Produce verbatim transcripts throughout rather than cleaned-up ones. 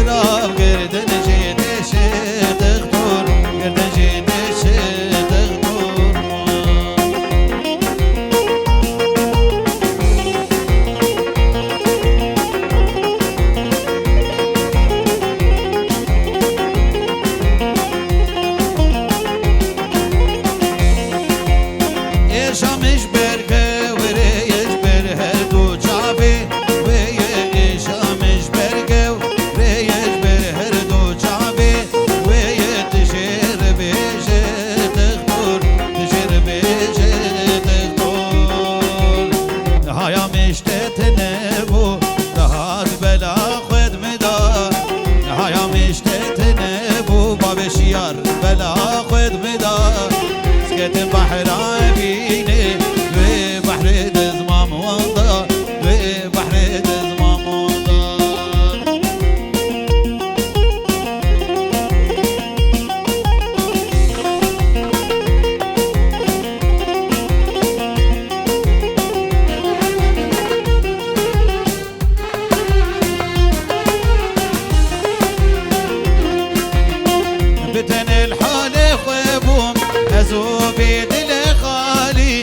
Rav girtin jî dişê dixtur, girtin jî dişê dixtur. Êşa min ji ber gewrê ye, ji ber her du çavê wê ye. Êşa min ji ber gewrê ye, ji ber her du çavê wê ye. Tu jê re bêje dixtur, tu jê re bêje dixtur. Haya min ji te tune bû, dihat bela xwe dimida. Haya min ji te tune bû, bavê şiyar bela xwe dimida. Sketin behra evînê, wê behrê dizmam wanda, wê behrê dizmam wanda. Bi tenê li halê xwe bûm, ez û vê dilê xalî.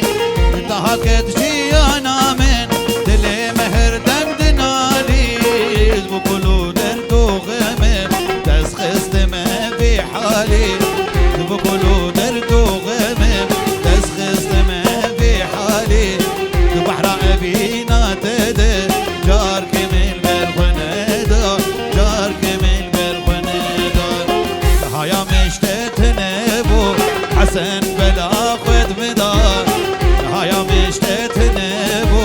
Taha ket jiyana min, dilê me her dem dinalî. Ji bo kul û derd û xemim, dest xistime vê halê. Ji bo kul û derd û xemim, dest xistime vê halê. Di behra evîna te de, carkê min li ber xwe neda, carkê min li ber xwe neda. Haya min ji te tune bû, Hesen bela xwe dimida. Haya min ji te tune bû,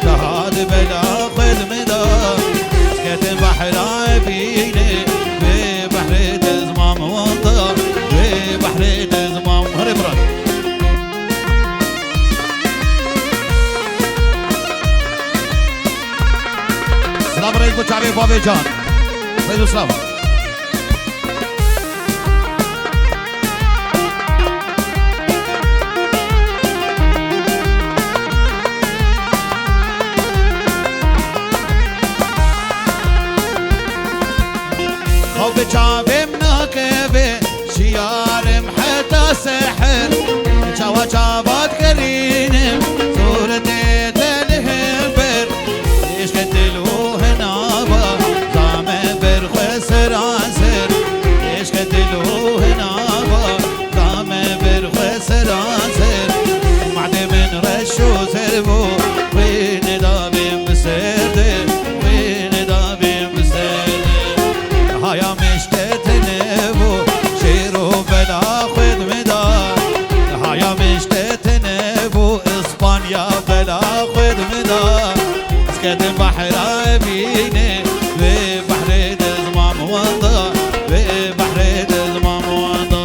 dihat bela xwe dimida. Sketin behra evînê, wê behrê dizmam wanda, wê behrê dizmam. Herê biran. Silav rêz bo çavê bavê can. Rêz û silav. Xew bi çavêm nakeve, şiyar im heta seher. Çawa çawa dikerînim, sûretê te li hember. Îşqê dil û hinava, dame ber xwe seranser. Îşqê dil û hinava, dame ber xwe seranser. Madê min reş û ser bû, xwînê davêm bi ser de, xwînê davêm bi ser de. Haya min ji te tune bû, şêr û bela xwe dimida. Haya min ji te tune bû, Îspanya bela xwe dimida. Sketin behra evînê, wê behrê dizmam wanda, wê behrê dizmam wanda.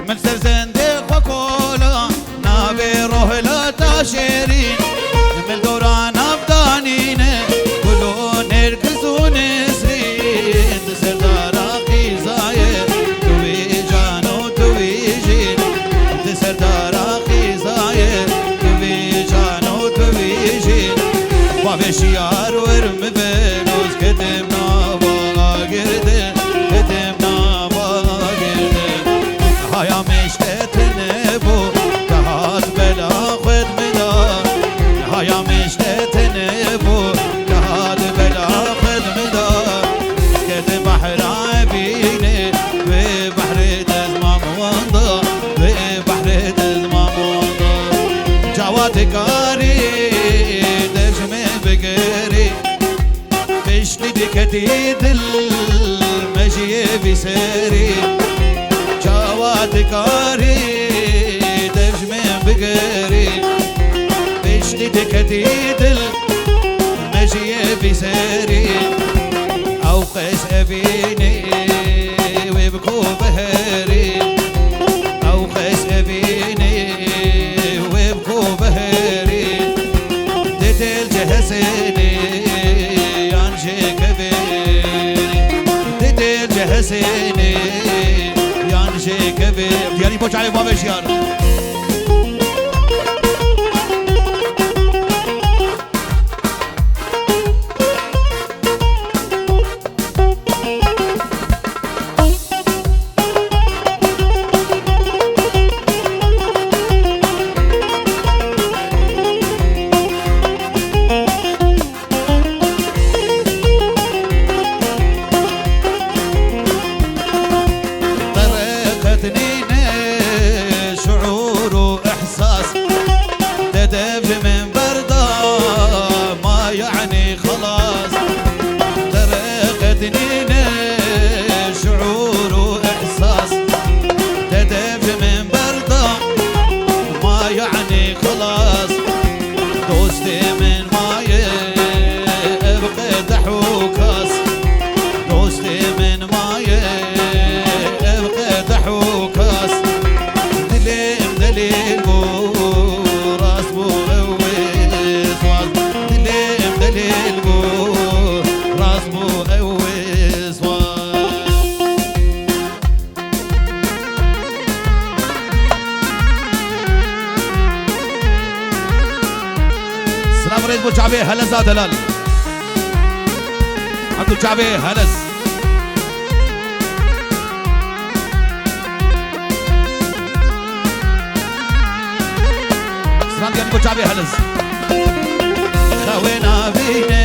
Min ser zendê xwe kola, navê rohla ta şêrîn, min dora nav danîne, gul û nêrgiz û nesrîn, di serdara qîzayê, tu vî can û tu vî jîn, di serdara qîzayê, tu vî can û tu vî jîn. Bavê şiyar wer mi ve, doz ketim nava girde, ketim nava girde. Haya min ji te tune bû, dihat bela xwe dimida. Haya min ji te tune bû, dihat bela xwe dimida. Sketin behra evînê, wê behrê dizmam wanda, wê behrê dizmam wanda. Çawa dikarî, dejmê bigerî. Piştî diketî dil mejiyê vî serî. Çawa dikarî dejmê bigerî. Piştî diketî dil mejiyê vî serî. Ew qeş evînê wê bi ku biherî. Ew qeş evînê Bo çavê bavê jiyar. Tereqet nîne şuur û ihsas. Te dev ji min berda, ma yani xelas. Tereqet nîne şuur û ihsas. Te dev ji min berda, ma yani xelas. Dostê min maye ev qedeh û kas. Dostê min maye ev qedeh û kas. Dilê min delîl bû, rast bû ew ê xwaz. Dilê min delîl bû, rast bû ew ê xwaz. Silav rêz bo çavê Heleza delal. Hatu çavê Helez. Silav gelî bo çavê Helez. Xewê navîne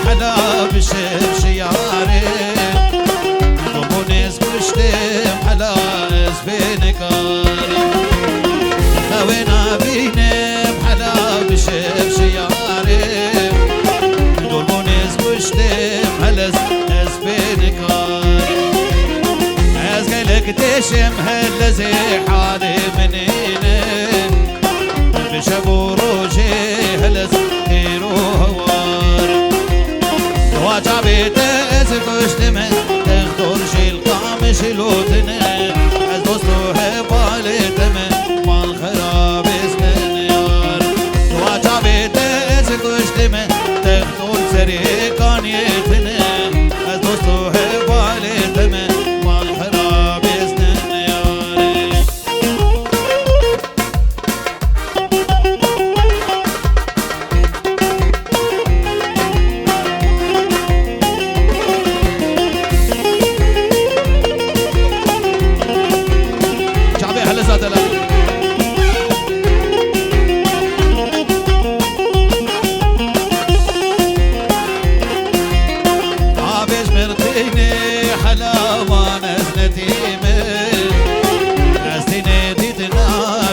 hela bi şev şiyarê. Bûnêz kuştim hela ez vê nikarî. Xewê nabînim hela bi şev şiyarê. Dor bûnêz kuştim hela ez, ez vê nikarî. Ez gelek têşim hela zê halê min îne. Bi şev û rojê helez têr û hewar. Wa çavê te ez kuştime, textor jîl qamij lotine. Ez dost û hevalê te me, mal xerabêstine yar. Wa çavê te ez kuştime, textor serê kaniyê tine. Ez dost û hevalê te me, mal xerabêstine yar. Çavê Heleza delal. Avêj mirtînê hela wan ez nedîme. Ez tînê dîtina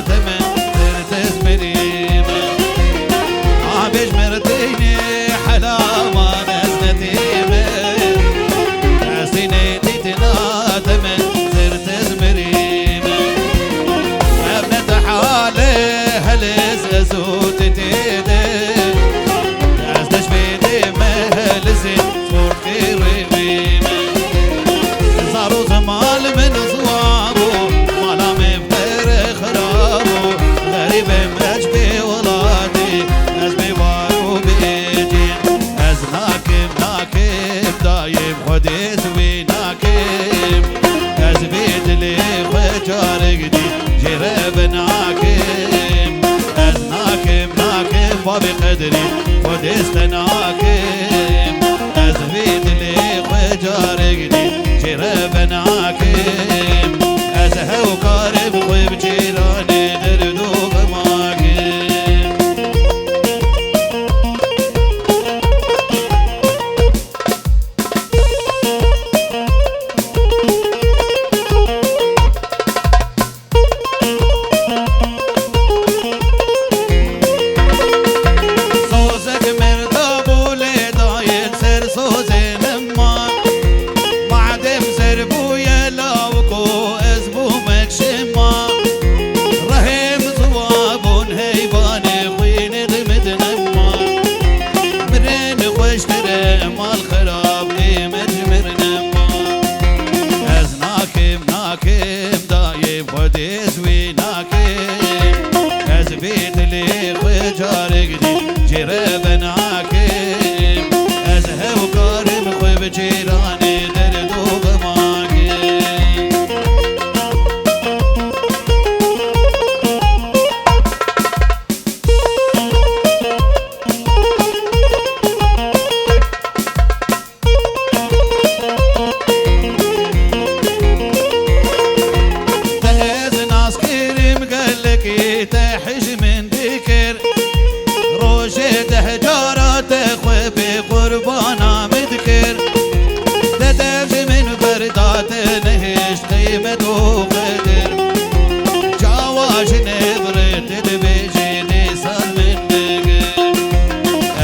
te me, tir tez mirîme. Avêj mirtînê hela wan ez nedîme. Ez tînê dîtina te me, tir tez mirîme. Ev ne te hale helez ez û te têde. Ez deş bêdê me helizê. Zor kê rê wê me. Zar û zemal min ziwa bû, mala me pere xira bû. Xerîbê me ez bê welatî, ez bê war û bê cî. Ez nakim, nakim, dayê Xwedê ez wê nakim. Ez vê dilê xwe carek dî jê re venakim. Ez nakim, nakim, bavê qedrî xwe dêste nakim. Ez vê dilê xwe carek dî jê re venakim. Ez hewkarim xwe bi cîranê derd û xema kim. Sozek merda bû lê dayên ser sozê min ma. Madem zer bûye lawiko ez bûme kişema. Rehê min ziwa bûn heyvanê xwînê dimidine ma. Mirin xweştir e mal xerab ê me ji mirine ma. Ez nakim, nakim, dayê Xwedê ez wî nakim. Ez vê dilê xwe carek dî jê re venakim. Ez hewkarim xwe bi cîranê derd û xema kim. Te hej min dikir, rojê deh cara te xwe bê qurbana min dikir. Te dev ji min berda te nehişt qîmet û qedir. Çawa ji nêv rê te dibêjî dîsan min digir.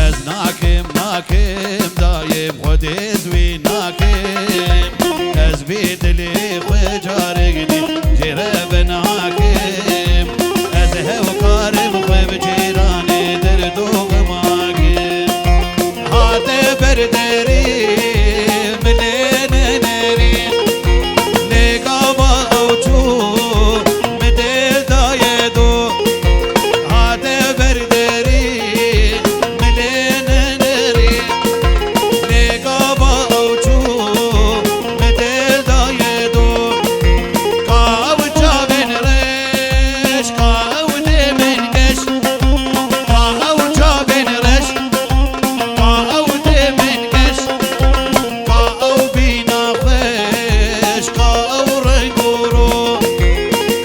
Ez nakim, nakim dayê Xwedê ez wî nakim, ez vî dilê xwe carek dî jê re venakim. Ez hewkarim xwe bi cîranê derdo xemakim. Hate ber derî milê nenerî, lê gava ew çû mi dê daye do. Hate ber derî milê nenerî, lê gava ew çû mi dê daye do. Ka ew çavên reş, ka ew demên geş, ka ew çavên reş, ka ew demên geş, ka ew bîna xweş, ka ew reng û ro,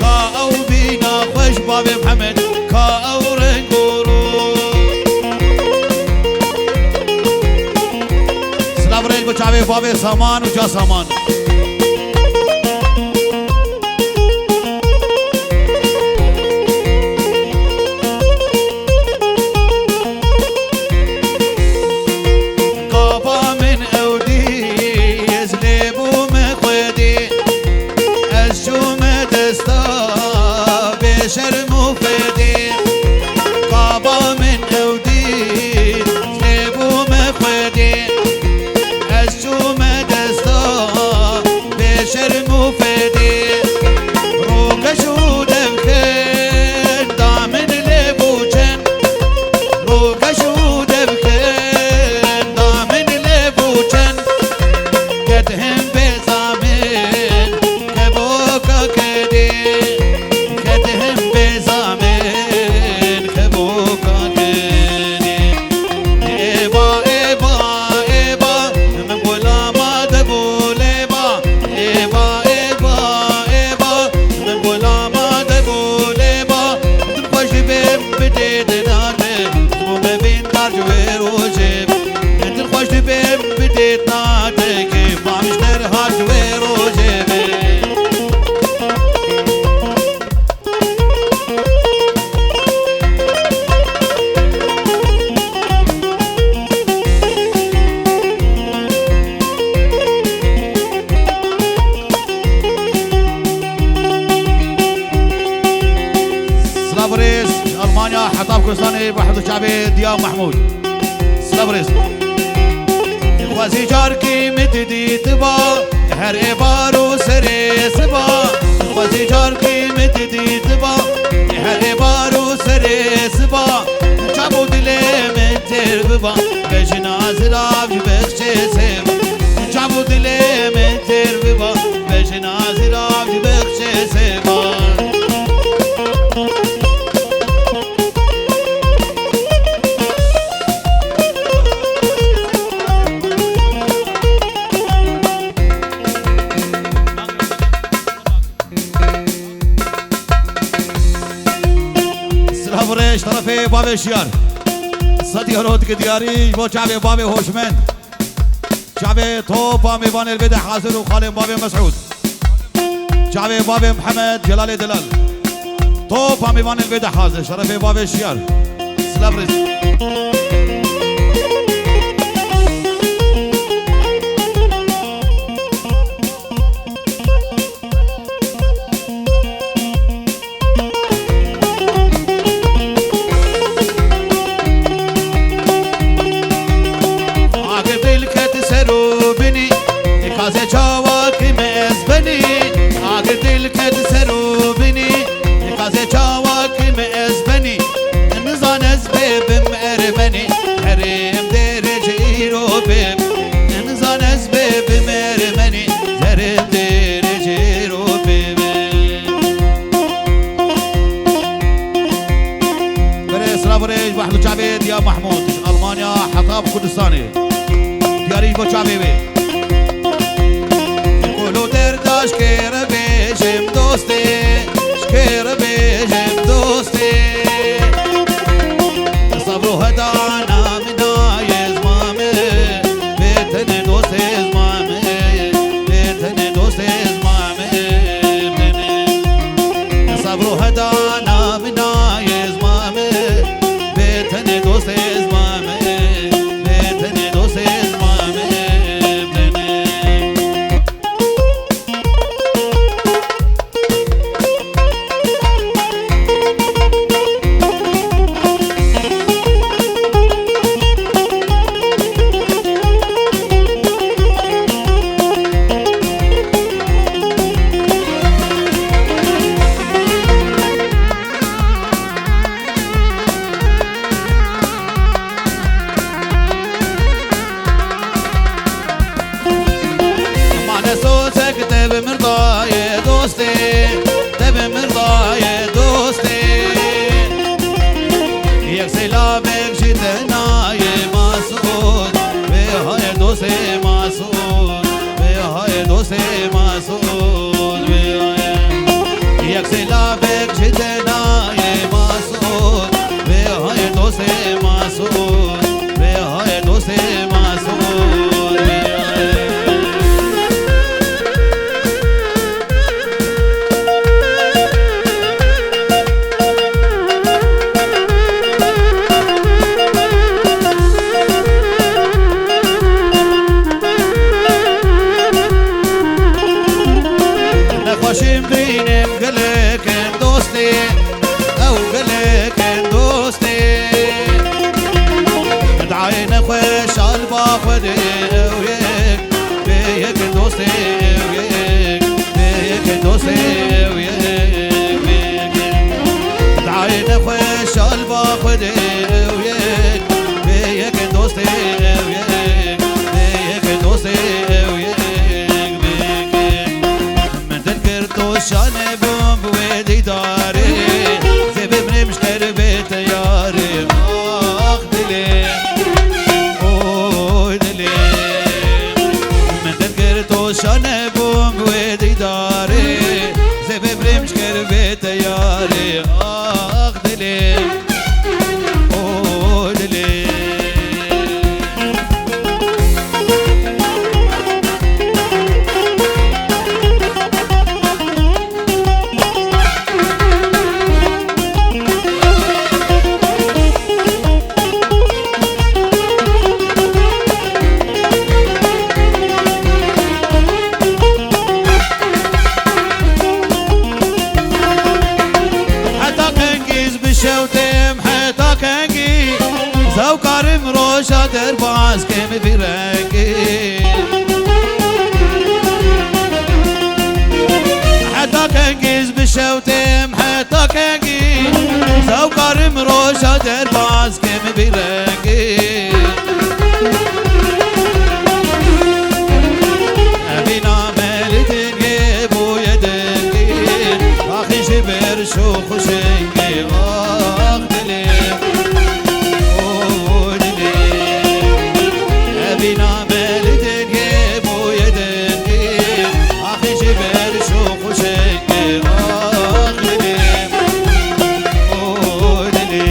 ka ew bîna xweş, bavê Mihemed, ka ew reng û ro. Silav rêz bo çavê bavê Saman û ca Saman. Kapa min ew dî, ez lê bûme xwedî, ez çûme desta bêşerm û fedî. Kapa min ew dî, ez lê bûme xwedî, ez çûme desta bêşerm û fedî. Rokeş û devken da min lê bûçen, rokeş û devken da min lê bûçen. Ket him bêza min keboka kedî, ket him bêza min keboka kedî. Êba, êba, êba, min gulama de gulê ba. Êba, êba, êba, min gulama de gulê ba. Dilxweş dibêm bidêt nate, bûme vîndar ji wê rojê. Dilxweş dibêm bidêt nate, kêfa min ji te re hat ji wê rojê be. Silav rêz, Almanya, heta Kurdistanê, Mehmûd û çavê Diya Mehmûd. Silav rêz. Xwezî carkî min didîtiba, her êvar û serê siba. Xwezî carkî min didîtiba, her êvar û serê siba. Çav û dilê min têr biba, bejina zirav ji bexçê sêba. Çav û dilê min têr biba, bejina zirav ji bexçê sêba. Silav û rêz ji terefê bavê Şiyar. Sedî hero dike diyarî ji bo çavê bavê Hoşmend. Çavê topa mêvanê li vê de hazir û xalên bavê Mesûd. Çavê bavê Mihemed Celalê Delal. Topa mêvanê li vê de hazir. Şerefê bavê Şiyar. Silav rêz. Agir dil ket ser û binî, kaze çawa kim ez benî. Agir dil ket ser û binî, kaze çawa kim ez benî. Nizan ez bê bim ermenî, herêm dêrê ji îro bê. Nizan ez bê bim ermenî, herêm dêrê ji îro bê. Berê silav û rêz, wehd û çavê Diya Mehmûd, ji Almanya heta bi Kurdistanê. Diyarî ji bo çavê wê. Kul û derda ji kê re bêjim dostê, ji kê re bêjim dostê. Ew yek, bê yek dostê ew yek, bê yek dostê ew yek, bê yek. Dayê nexweş alba Xwedê ew yek, bê yek dostê ew yek, bê yek dostê ew yek, bê yek. Min dil kir to şane bûm bi wê dîdarê, zê bimrim ji te re bê teyarê. Ax dilê, oy dilê. Min dil kir to şane bûm bi wê dîdarê, zê bimrim ji te re bê teyarê. Ax dilê. O dilê. Heta kengî ez bi şew têm, heta kengî zewkarim roja derbaz kêm bi rengî. Heta kengî ez bi şew têm, heta kengî zewkarim roja derbaz kêm bi rengî. Evîna me li dinyê bûye dengî, axî ji ber şox û şengî, ax dilê, o dilê. Evîna me li dinyê bûye dengî, axî ji ber şox û şengî, ax dilê, o dilê.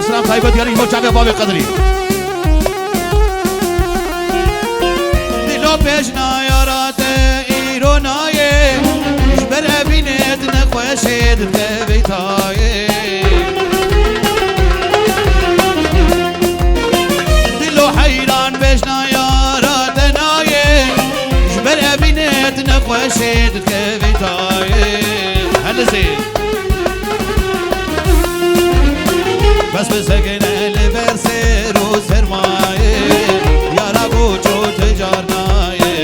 Selam taybet gelin bo çavê bavê Qedrî. Dilo pêş nayara te îro nayê, ji ber evînê di nexweşê di tevê tayê. Dilo heyran bêjna yara te nayê, ji ber evînê di nexweşê di tevê tayê. Helizê. Bes bi segine li ber sêr û sermayê, yara goç û ticar nayê,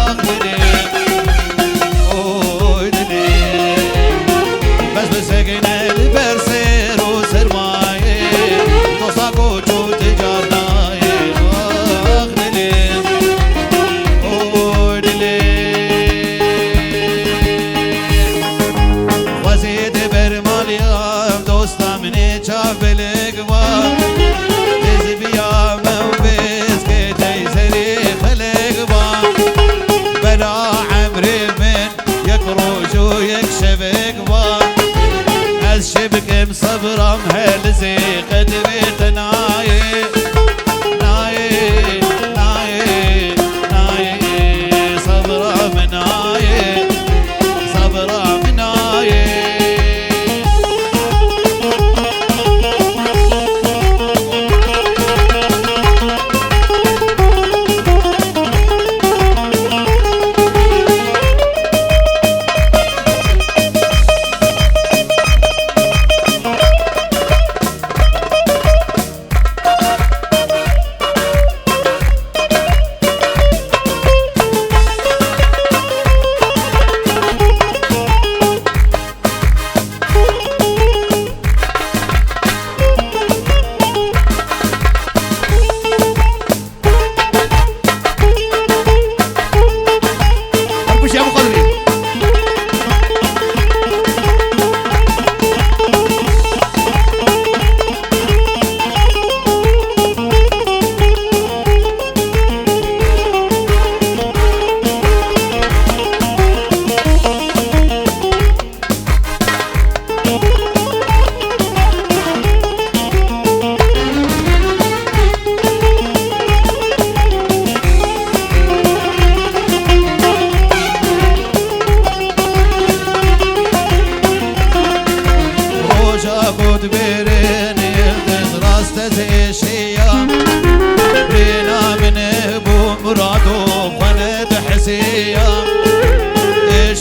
ax dilê, oy dilê. Bes bi segine li ber sêr û sermayê, dosta goç û ticar nayê, ax dilê, oy dilê. Xwezî di ber malê ev dosta min ê çav belek ba. Têziviya me û bêzkê teyzerê xelek ba. Bela emrê min yek roj û yek şevek ba. Ez çi bikim sebram her li zê qedimê te nayê. Nayê, nayê, nayê, sebra min nayê, sebra min nayê.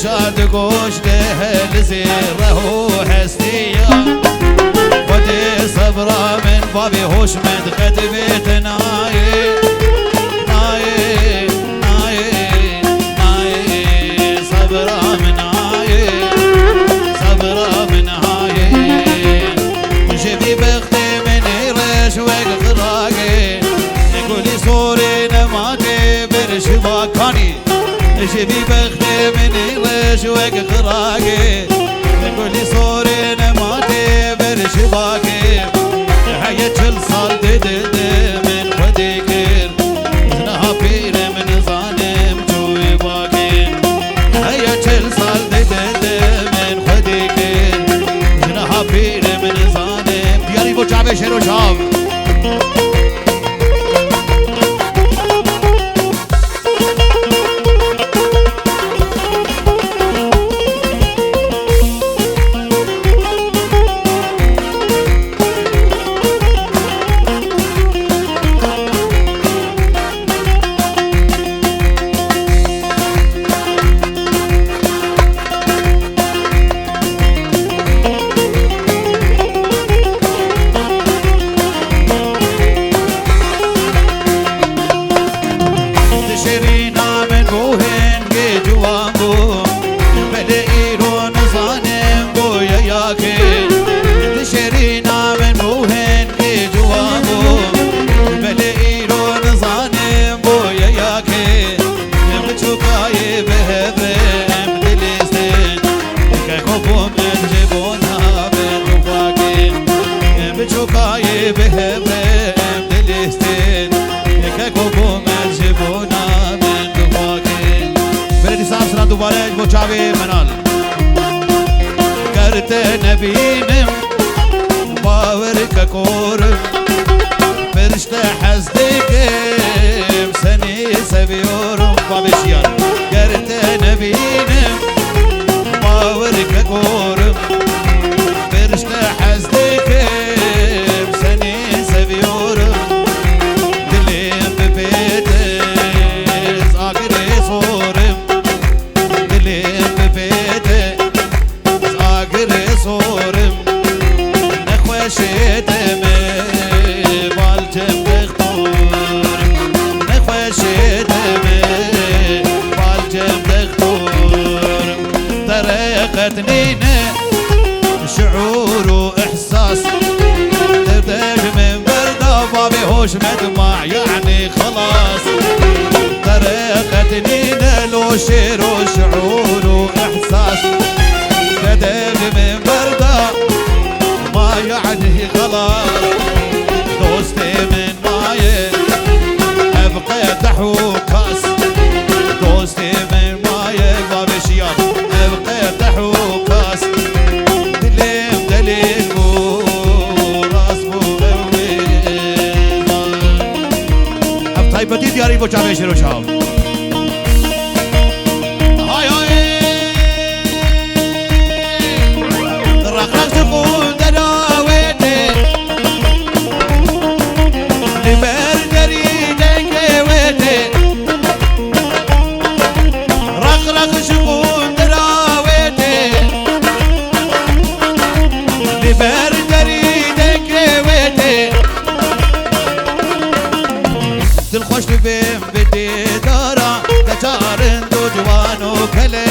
Ca di goş de helizê reh û hestiya. Xwedê sebra min bavê hoş min qet vê te nayê. Nayê, nayê, nayê, sebra min nayê. Sebra min nayê. Ji vî bextê min ê reş wek xiragê. Gulî sorê nema tê ber şiva kanî. Ji vî bextê min î reş wek xiragê. Gulî sorê nema tê ber şivakê. Heye çil sal dê dê dê min xwedî kir. Ji niha pîr im nizanim çûyî bakê. Heye çil sal dê dê dê min xwedî kir. Ji niha pîr im nizanim. Diyarî bo çavê şêro çav. Dişêrîna min bû hingê ciwan bû, belê îro nizanim boye ya kê. Dişêrîna min bû hingê ciwan bû, belê îro nizanim boye ya kê. Em biçûkayê bi hev re em dilîstin. Keko bûm em ji bona bin dixwakin. Em biçûkayê bi hev re em dilîstin. Keko bûm em ji bona bin dixwakin. Belê dîsa em sira dubare ji bo çavê Menal. Ger te nebînim, bawer ke korim. Firişte hez dikim, seni seviyorum. Babeşiyan. Ger te nebînim, bawer ke korim. Firişte hez dikim, seni seviyorum. Dilim bipêt, ez agirê sorim. Dilim bipêt, ez agirê sorim. Nexweşê te me, balcem dextor. Nexweşê te me, balcem dextor. Tereqet nîne, şiûr û ihsas. Derdek min berda bavê hoş me dima, yani xelas. Tereqet nîne lo şêro şiûr û ihsas. Derdek min berda ma, yani xelas. Dostê min maye, ev qedeh û kas. Dostê min maye, bavê şiyan, ev qedeh û kas. Dilêm delîl bû, rast bû, ew ê zan. Ev taybetî diyarî bo çavê şêro çav. Hay hay. Req req ji qundera wê tê. Li ber derî dengê wê tê. Req req ji qundera wê tê. Li ber derî dengê wê tê. Dilxweş dibim bi dîdara keçarin du ciwan û kelê.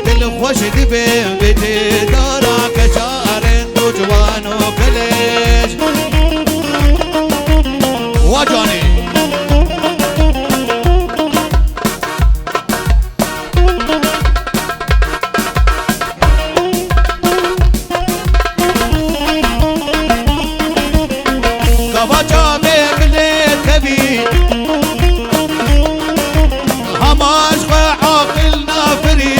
Dilxweş dibim bi dîdara keçarin du ciwan û kelê. Wa canî. Gava çavê min lê tevî, hema ji xwe aqil nafirî.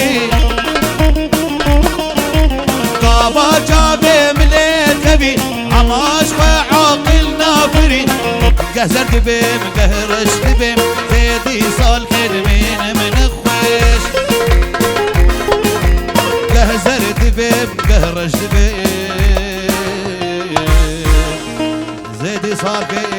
Gava çavê min lê tevî, hema ji xwe aqil nafirî. Geh zer dibêm, geh reş dibêm, zêdî sal kedmîn min xweş. Geh zer dibêm, geh reş dibêm, zêdî sal kedmîn